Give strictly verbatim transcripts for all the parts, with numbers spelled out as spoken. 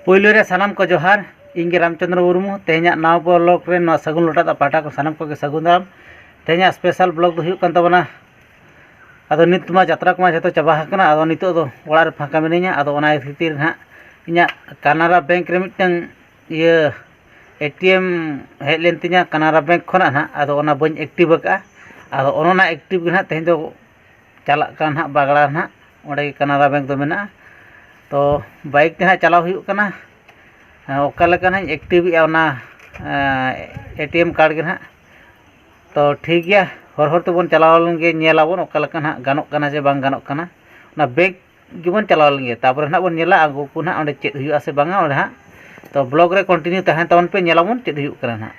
ᱯᱳᱭᱞᱳ ᱨᱮ ᱥᱟᱱᱟᱢ ᱠᱚ ᱡᱚᱦᱟᱨ᱾ ᱤᱧ ᱜᱮ ᱨᱟᱢᱪᱚᱸᱫᱽᱨᱚ ᱢᱩᱨᱢᱩ᱾ ᱛᱮᱦᱮᱧᱟᱜ ᱱᱟᱣᱟ ᱵᱞᱚᱜ ᱨᱮ ᱱᱚᱣᱟ ᱥᱟᱹᱜᱩᱱ ᱞᱚᱴᱟ ᱫᱟᱜ ᱯᱟᱦᱴᱟ ᱠᱷᱚᱱ ᱥᱟᱱᱟᱢ ᱠᱚᱜᱮ ᱥᱟᱹᱜᱩᱱ ᱫᱟᱨᱟᱢ᱾ ᱛᱮᱦᱮᱧᱟᱜ ᱥᱯᱮᱥᱟᱞ ᱵᱞᱚᱜ ᱫᱚ ᱦᱩᱭᱩᱜ ᱠᱟᱱ ᱛᱟᱵᱚᱱᱟ, ᱟᱫᱚ ᱱᱤᱛ ᱢᱟ ᱡᱟᱛᱨᱟ ᱠᱚᱢᱟ ᱡᱷᱚᱛᱚ ᱪᱟᱵᱟ ᱟᱠᱟᱱᱟ, ᱟᱫᱚ ᱱᱤᱛᱚᱜ ᱫᱚ ᱚᱲᱟᱜ ᱨᱮ ᱯᱷᱟᱸᱠᱟ ᱢᱤᱱᱟᱹᱧᱟ᱾ ᱟᱫᱚ ᱚᱱᱟ ᱠᱷᱟᱹᱛᱤᱨ ᱱᱟᱦᱟᱜ ᱤᱧᱟᱹᱜ ᱠᱟᱱᱟᱨᱟ ᱵᱮᱝᱠ ᱨᱮ ᱢᱤᱫᱴᱟᱝ ᱤᱭᱟᱹ ᱮ ᱴᱤ ᱮᱢ ᱦᱮᱡ ᱞᱮᱱ ᱛᱤᱧᱟ ᱠᱟᱱᱟᱨᱟ ᱵᱮᱝᱠ ᱠᱷᱚᱱᱟᱜ ᱱᱟᱦᱟᱜ, ᱟᱫᱚ ᱚᱱᱟ ᱵᱟᱹᱧ ᱮᱠᱴᱤᱵᱷ ᱟᱠᱟᱫᱼᱟ᱾ ᱟᱫᱚ ᱚᱱᱮ ᱚᱱᱟ ᱮᱠᱴᱤᱵᱷ ᱜᱮ ᱱᱟᱦᱟᱜ ᱛᱮᱦᱮᱧ ᱫᱚ ᱪᱟᱞᱟᱜ ᱠᱟᱱᱟ ᱱᱟᱦᱟᱜ ᱵᱟᱜᱽᱲᱟ ᱱᱟᱦᱟᱜ, ᱚᱸᱰᱮ ᱜᱮ ᱠᱟᱱᱟᱨᱟ ᱵᱮᱝᱠ ᱫᱚ ᱢᱮᱱᱟᱜᱼᱟ᱾ ᱛᱚ ᱵᱟᱭᱤᱠ ᱛᱮ ᱱᱟᱦᱟᱜ ᱪᱟᱞᱟᱣ ᱦᱩᱭᱩᱜ ᱠᱟᱱᱟ᱾ ᱦᱮᱸ, ᱚᱠᱟ ᱞᱮᱠᱟ ᱱᱟᱦᱟᱜ ᱤᱧ ᱮᱠᱴᱤᱵᱷ ᱮᱜᱼᱟ ᱚᱱᱟ ᱮ ᱴᱤ ᱮᱢ ᱠᱟᱨᱰ ᱜᱮ ᱱᱟᱦᱟᱜ᱾ ᱛᱚ ᱴᱷᱤᱠ ᱜᱮᱭᱟ, ᱦᱚᱨ ᱦᱚᱨ ᱛᱮᱵᱚᱱ ᱪᱟᱞᱟᱣ ᱞᱮᱱ ᱜᱮ, ᱧᱮᱞ ᱟᱵᱚᱱ ᱚᱠᱟ ᱞᱮᱠᱟ ᱱᱟᱦᱟᱜ ᱜᱟᱱᱚᱜ ᱠᱟᱱᱟ ᱥᱮ ᱵᱟᱝ ᱜᱟᱱᱚᱜ ᱠᱟᱱᱟ᱾ ᱚᱱᱟ ᱵᱮᱝᱠ ᱜᱮᱵᱚᱱ ᱪᱟᱞᱟᱣ ᱞᱮᱱ ᱜᱮ, ᱛᱟᱨᱯᱚᱨᱮ ᱱᱟᱦᱟᱜ ᱵᱚᱱ ᱧᱮᱞᱟ ᱟᱹᱜᱩ ᱠᱚ ᱱᱟᱦᱟᱜ ᱚᱸᱰᱮ ᱪᱮᱫ ᱦᱩᱭᱩᱜᱼᱟ ᱥᱮ ᱵᱟᱝᱟ ᱚᱸᱰᱮ ᱦᱟᱸᱜ᱾ ᱛᱚ ᱵᱞᱚᱜ ᱨᱮ ᱠᱚᱱᱴᱤᱱᱤᱭᱩ ᱛᱟᱦᱮᱱ ᱛᱟᱵᱚᱱ ᱯᱮ, ᱧᱮᱞ ᱟᱵᱚᱱ ᱪᱮᱫ ᱦᱩᱭᱩᱜ ᱠᱟᱱᱟ ᱱᱟᱦᱟᱜ᱾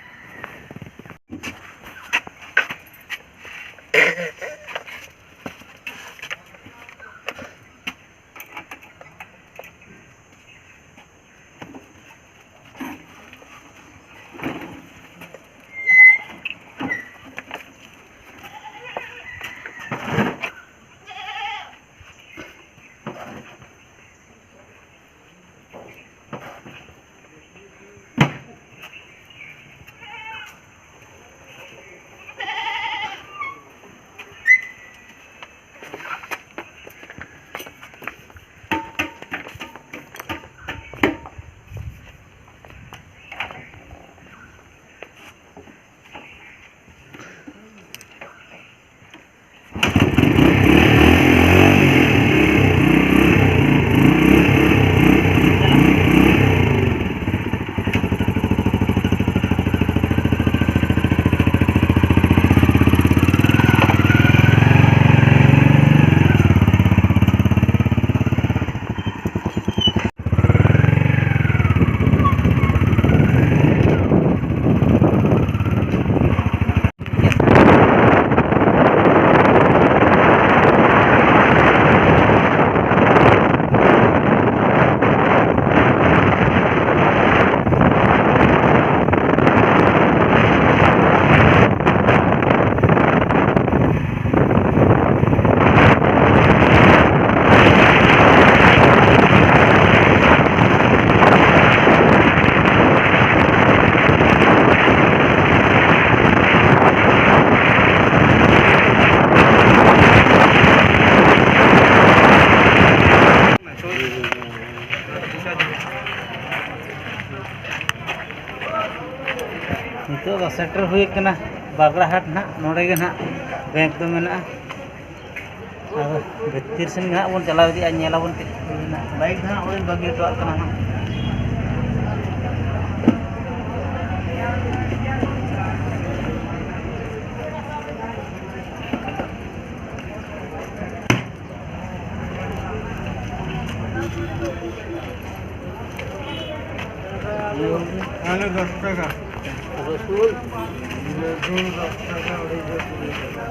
ᱱᱤᱛᱚᱜ ᱫᱚ ᱥᱮᱴᱮᱨ ᱦᱩᱭ ᱟᱠᱟᱱᱟ ᱵᱟᱜᱽᱲᱟᱦᱟᱴ ᱱᱟᱦᱟᱜ᱾ ᱱᱚᱰᱮ ᱜᱮ ᱱᱟᱦᱟᱜ ᱵᱮᱝᱠ ᱫᱚ ᱢᱮᱱᱟᱜᱼᱟ᱾ ᱟᱫᱚ ᱵᱷᱤᱛᱤᱨ ᱥᱮᱱ ᱜᱮ ᱱᱟᱦᱟᱜ ᱵᱚᱱ ᱪᱟᱞᱟᱣ ᱤᱫᱤᱜᱼᱟ, ᱧᱮᱞ ᱟᱵᱚᱱ ᱪᱮᱫ ᱠᱚ ᱢᱮᱱᱟᱜᱼᱟ᱾ ᱵᱟᱭᱤᱠ ᱫᱚ ᱱᱟᱦᱟᱜ ᱚᱸᱰᱮᱧ ᱵᱟᱹᱜᱤ ᱦᱚᱴᱚᱣᱟᱜ ᱠᱟᱱᱟ ᱱᱟᱦᱟᱜ᱾ ᱛᱟᱦᱚᱞᱮ ᱫᱚᱥ ᱴᱟᱠᱟ᱾ ᱨᱚᱥᱩᱱ? ᱨᱚᱥᱩᱱ ᱫᱚᱥ ᱴᱟᱠᱟ, ᱚᱲᱟᱭ ᱥᱚ ᱠᱩᱲᱤ ᱴᱟᱠᱟ᱾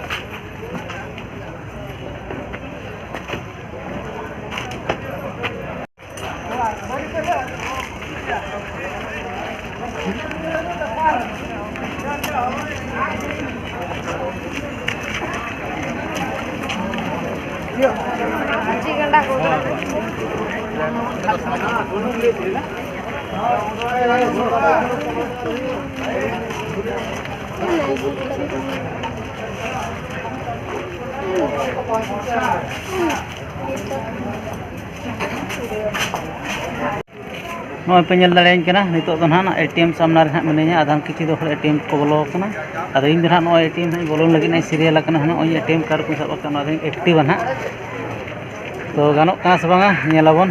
ᱪᱮᱫ ᱜᱟᱸᱰᱟ ᱠᱚ? ᱱᱚᱜᱼᱚᱭ ᱯᱮ ᱧᱮᱞ ᱫᱟᱲᱮᱭᱟᱹᱧ ᱠᱟᱱᱟ, ᱱᱤᱛᱚᱜ ᱫᱚ ᱱᱟᱦᱟᱜ ᱮ ᱴᱤ ᱮᱢ ᱥᱟᱢᱱᱟ ᱨᱮ ᱱᱟᱦᱟᱜ ᱢᱤᱱᱟᱹᱧᱟ᱾ ᱟᱫᱷᱟᱱ ᱠᱤᱪᱷᱩ ᱫᱚ ᱮ ᱴᱤ ᱮᱢ ᱠᱚ ᱵᱚᱞᱚ ᱟᱠᱟᱱᱟ᱾ ᱟᱫᱚ ᱤᱧ ᱫᱚ ᱱᱟᱦᱟᱜ ᱱᱚᱜᱼᱚᱭ ᱮ ᱴᱤ ᱮᱢ ᱱᱟᱦᱟᱜ ᱤᱧ ᱵᱚᱞᱚᱱ ᱞᱟᱹᱜᱤᱫ, ᱱᱚᱜᱼᱚᱭ ᱥᱤᱨᱤᱭᱟᱞ ᱟᱠᱟᱱᱟ ᱱᱟᱦᱟᱜ, ᱱᱚᱜᱼᱚᱭ ᱮ ᱴᱤ ᱮᱢ ᱠᱟᱨᱰ ᱠᱚᱧ ᱥᱟᱵ ᱟᱠᱟᱫ, ᱱᱚᱣᱟ ᱫᱚᱧ ᱮᱠᱴᱤᱵᱟ ᱱᱟᱦᱟᱜ᱾ ᱛᱚ ᱜᱟᱱᱚᱜ ᱠᱟᱱᱟ ᱥᱮ ᱵᱟᱝᱟ, ᱧᱮᱞ ᱟᱵᱚᱱ᱾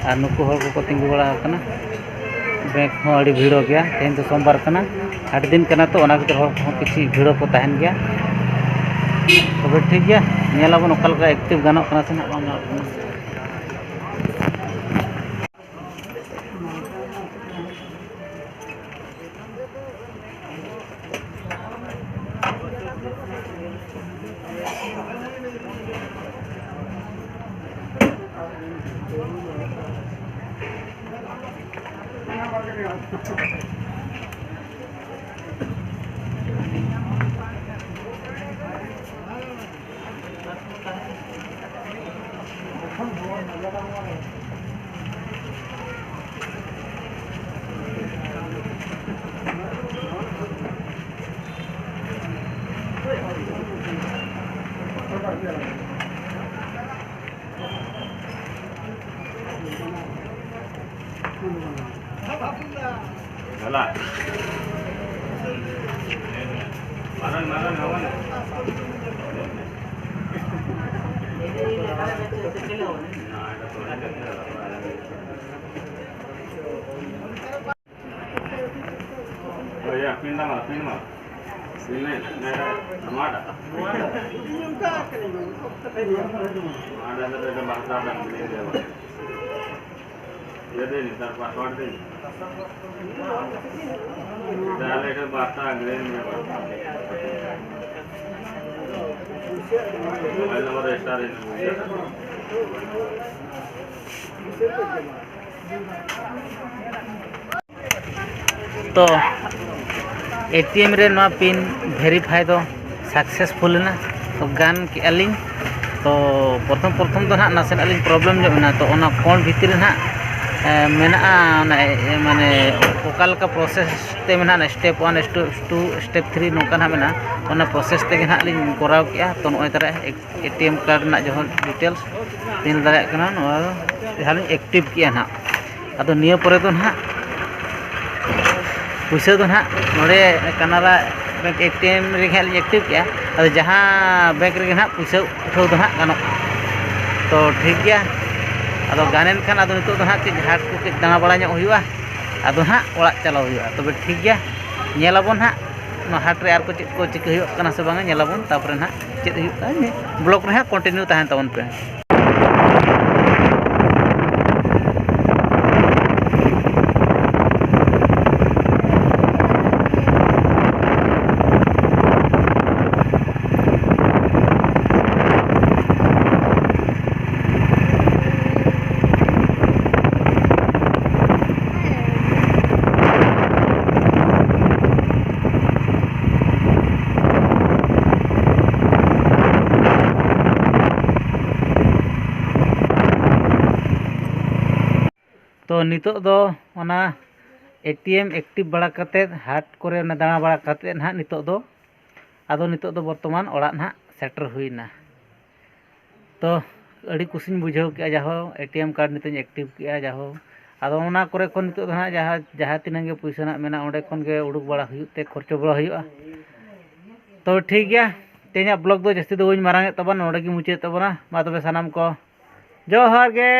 ᱟᱨ ᱱᱩᱠᱩ ᱦᱚᱲ ᱠᱚᱠᱚ ᱛᱤᱸᱜᱩ ᱵᱟᱲᱟ ᱟᱠᱟᱱᱟ᱾ ᱵᱮᱝᱠ ᱦᱚᱸ ᱟᱹᱰᱤ ᱵᱷᱤᱲᱚᱜ ᱜᱮᱭᱟ, ᱛᱮᱦᱮᱧ ᱫᱚ ᱥᱳᱢᱵᱟᱨ ᱠᱟᱱᱟ, ᱦᱟᱴ ᱫᱤᱱ ᱠᱟᱱᱟ, ᱛᱚ ᱚᱱᱟ ᱠᱷᱟᱹᱛᱤᱨ ᱦᱚᱲ ᱠᱚᱦᱚᱸ ᱠᱤᱪᱷᱩ ᱵᱷᱤᱲᱚᱜ ᱠᱚ ᱛᱟᱦᱮᱱ ᱜᱮᱭᱟ᱾ ᱛᱚᱵᱮ ᱴᱷᱤᱠ ᱜᱮᱭᱟ, ᱧᱮᱞ ᱟᱵᱚᱱ ᱚᱠᱟ ᱞᱮᱠᱟ ᱮᱠᱴᱤᱵᱷ ᱜᱟᱱᱚᱜ ᱠᱟᱱᱟ ᱥᱮ ᱱᱟᱦᱟᱜ ᱵᱟᱝ ᱜᱟᱱᱚᱜ ᱠᱟᱱᱟ᱾ ᱪᱟᱞᱟᱜ᱾ ᱢᱟᱨᱟᱝ, ᱢᱟᱨᱟᱝ, ᱢᱟᱨᱟᱝ᱾ ᱦᱳᱭ, ᱭᱟ, ᱯᱤᱱ ᱫᱟᱢᱟ, ᱯᱤᱱ ᱢᱟ᱾ ᱯᱤᱱ ᱢᱮ, ᱱᱚᱣᱟᱴᱟᱜ᱾ ᱱᱚᱣᱟᱴᱟᱜ ᱫᱚ ᱵᱟᱝ ᱥᱟᱵ ᱫᱟ, ᱯᱤᱱ ᱫᱟᱢᱟ᱾ ᱞᱟᱹᱭ ᱱᱮᱛᱟᱨ ᱯᱟᱥᱣᱟᱨᱰ ᱫᱤᱱ᱾ ᱛᱟᱦᱞᱮ ᱮᱴᱟᱜ ᱵᱟᱨᱛᱟ ᱟᱜᱽᱨᱮ ᱢᱮ ᱵᱟᱨᱛᱟ᱾ ᱢᱳᱵᱟᱭᱤᱞ ᱱᱟᱢᱵᱟᱨ ᱨᱮᱡᱤᱥᱴᱟᱨ ᱦᱩᱭ ᱱᱟ᱾ ᱛᱚ, ᱮᱴᱤᱮᱢ ᱨᱮ ᱱᱚᱣᱟ ᱯᱤᱱ ᱵᱷᱮᱨᱤᱯᱷᱟᱭ ᱫᱚ ᱥᱟᱠᱥᱮᱥᱯᱷᱩᱞ ᱮᱱᱟ᱾ ᱛᱚ, ᱜᱟᱱ ᱠᱮᱜᱼᱟ ᱞᱤᱧ᱾ ᱛᱚ, ᱯᱨᱚᱛᱷᱚᱢ ᱯᱨᱚᱛᱷᱚᱢ ᱫᱚ ᱱᱟᱦᱟᱜ ᱱᱟᱥᱮᱱᱟᱜ ᱞᱤᱧ ᱯᱨᱚᱵᱞᱮᱢ ᱧᱚᱜ ᱮᱱᱟ᱾ ᱛᱚ, ᱚᱱᱟ ᱠᱚᱬ ᱵᱷᱤᱛᱤᱨ ᱨᱮ ᱱᱟᱦᱟᱜ, ᱮ, ᱢᱮᱱᱟᱜᱼᱟ, ᱚᱱᱟ, ᱮ, ᱢᱟᱱᱮ ᱚᱠᱟ ᱞᱮᱠᱟ ᱯᱨᱚᱥᱮᱥ ᱛᱮ ᱢᱮᱱᱟᱜᱼᱟ, step one, step two, step three, ᱱᱚᱝᱠᱟ ᱱᱟᱦᱟᱜ ᱢᱮᱱᱟᱜᱼᱟ᱾ ᱚᱱᱟ ᱯᱨᱚᱥᱮᱥ ᱛᱮᱜᱮ ᱱᱟᱦᱟᱜ ᱞᱤᱧ ᱠᱚᱨᱟᱣ ᱠᱮᱜᱼᱟ᱾ ᱛᱚ, ᱱᱚᱜᱼᱚᱭ ᱛᱟᱨᱟ ᱮᱴᱤᱮᱢ ᱠᱟᱨᱰ ᱨᱮᱱᱟᱜ ᱡᱚᱦᱚᱜ ᱰᱤᱴᱮᱞᱥ ᱧᱮᱞ ᱫᱟᱲᱮᱭᱟᱜ ᱠᱟᱱᱟ, ᱱᱚᱣᱟ ᱡᱟᱦᱟᱸ ᱞᱤᱧ ᱮᱠᱴᱤᱵᱷ ᱠᱮᱜᱼᱟ ᱱᱟᱦᱟᱜ᱾ ᱟᱫᱚ ᱱᱤᱭᱟᱹ ᱯᱚᱨᱮ ᱫᱚ ᱱᱟᱦᱟᱜ ᱯᱩᱭᱥᱟᱹ ᱫᱚ ᱱᱟᱦᱟᱜ ᱱᱚᱰᱮ ᱠᱟᱱᱟᱨᱟ ᱵᱮᱝᱠ ᱮᱴᱤᱮᱢ ᱨᱮᱜᱮ ᱦᱟᱸᱜ ᱞᱤᱧ ᱮᱠᱴᱤᱵᱷ ᱠᱮᱜᱼᱟ᱾ ᱟᱫᱚ ᱡᱟᱦᱟᱸ ᱵᱮᱝᱠ ᱨᱮᱜᱮ ᱱᱟᱦᱟᱜ ᱯᱩᱭᱥᱟᱹ ᱩᱴᱷᱟᱹᱣ ᱫᱚ ᱱᱟᱦᱟᱜ ᱜᱟᱱᱚᱜᱼᱟ᱾ ᱛᱚ, ᱴᱷᱤᱠ ᱜᱮᱭᱟ᱾ ᱟᱫᱚ ᱜᱟᱱᱮᱱ ᱠᱷᱟᱱ ᱟᱫᱚ ᱱᱤᱛᱚᱜ ᱫᱚ ᱱᱟᱦᱟᱜ ᱠᱟᱹᱡ ᱦᱟᱴ ᱠᱚ ᱠᱟᱹᱡ ᱫᱟᱬᱟ ᱵᱟᱲᱟ ᱧᱚᱜ ᱦᱩᱭᱩᱜᱼᱟ᱾ ᱟᱫᱚ ᱱᱟᱦᱟᱜ ᱚᱲᱟᱜ ᱪᱟᱞᱟᱣ ᱦᱩᱭᱩᱜᱼᱟ᱾ ᱛᱚᱵᱮ ᱴᱷᱤᱠ ᱜᱮᱭᱟ, ᱧᱮᱞ ᱟᱵᱚᱱ ᱱᱟᱦᱟᱜ ᱱᱚᱣᱟ ᱦᱟᱴ ᱨᱮ ᱟᱨ ᱠᱚ ᱪᱮᱫ ᱠᱚ ᱪᱤᱠᱟᱹ ᱦᱩᱭᱩᱜ ᱠᱟᱱᱟ ᱥᱮ ᱵᱟᱝᱟ, ᱧᱮᱞ ᱟᱵᱚᱱ᱾ ᱛᱟᱨᱯᱚᱨᱮ ᱱᱟᱦᱟᱜ ᱪᱮᱫ ᱦᱩᱭᱩᱜ ᱠᱟᱱᱟ, ᱵᱞᱚᱜᱽ ᱨᱮ ᱦᱟᱸᱜ ᱠᱚᱱᱴᱤᱱᱤᱭᱩ ᱛᱟᱦᱮᱱ ᱛᱟᱵᱚᱱ ᱯᱮ᱾ ᱛᱚ, ᱱᱤᱛᱚᱜ ᱫᱚ ᱚᱱᱟ ᱮᱴᱤᱮᱢ ᱮᱠᱴᱤᱵᱷ ᱵᱟᱲᱟ ᱠᱟᱛᱮᱫ, ᱦᱟᱴ ᱠᱚᱨᱮ ᱚᱱᱟ ᱫᱟᱬᱟ ᱵᱟᱲᱟ ᱠᱟᱛᱮᱫ ᱱᱟᱦᱟᱜ ᱱᱤᱛᱚᱜ ᱫᱚ, ᱟᱫᱚ ᱱᱤᱛᱚᱜ ᱫᱚ ᱵᱚᱨᱛᱚᱢᱟᱱ ᱚᱲᱟᱜ ᱱᱟᱦᱟᱜ ᱥᱮᱴᱮᱨ ᱦᱩᱭᱱᱟ᱾ ᱛᱚ, ᱟᱹᱰᱤ ᱠᱩᱥᱤᱧ ᱵᱩᱡᱷᱟᱹᱣ ᱠᱮᱜᱼᱟ, ᱡᱟᱦᱳ ᱮᱴᱤᱮᱢ ᱠᱟᱨᱰ ᱱᱤᱛᱚᱜ ᱤᱧ ᱮᱠᱴᱤᱵᱷ ᱠᱮᱜᱼᱟ, ᱡᱟᱦᱳ ᱟᱫᱚ ᱚᱱᱟ ᱠᱚᱨᱮ ᱠᱷᱚᱱ ᱱᱤᱛᱚᱜ ᱫᱚ ᱦᱟᱸᱜ ᱡᱟᱦᱟᱸ ᱡᱟᱦᱟᱸ ᱛᱤᱱᱟᱹᱜ ᱜᱮ ᱯᱩᱭᱥᱟᱹ ᱱᱟᱜ ᱢᱮᱱᱟᱜᱼᱟ, ᱚᱸᱰᱮ ᱠᱷᱚᱱ ᱜᱮ ᱩᱰᱩᱠ ᱵᱟᱲᱟ ᱦᱩᱭᱩᱜ ᱛᱮ ᱠᱷᱚᱨᱪᱚ ᱵᱟᱲᱟ ᱦᱩᱭᱩᱜᱼᱟ᱾ ᱛᱚ ᱴᱷᱤᱠ ᱜᱮᱭᱟ, ᱛᱮᱦᱮᱧᱟᱜ ᱵᱞᱚᱜ ᱫᱚ ᱡᱟᱹᱥᱛᱤ ᱫᱚ ᱵᱟᱹᱧ ᱢᱟᱨᱟᱝ ᱮᱫ ᱛᱟᱵᱚᱱᱟ, ᱱᱚᱰᱮ ᱜᱮ ᱢᱩᱪᱟᱹᱫ ᱛᱟᱵᱚᱱᱟ᱾ ᱢᱟ ᱛᱚᱵᱮ ᱥᱟᱱᱟᱢ ᱠᱚ ᱡᱚᱦᱟᱨ ᱜᱮ᱾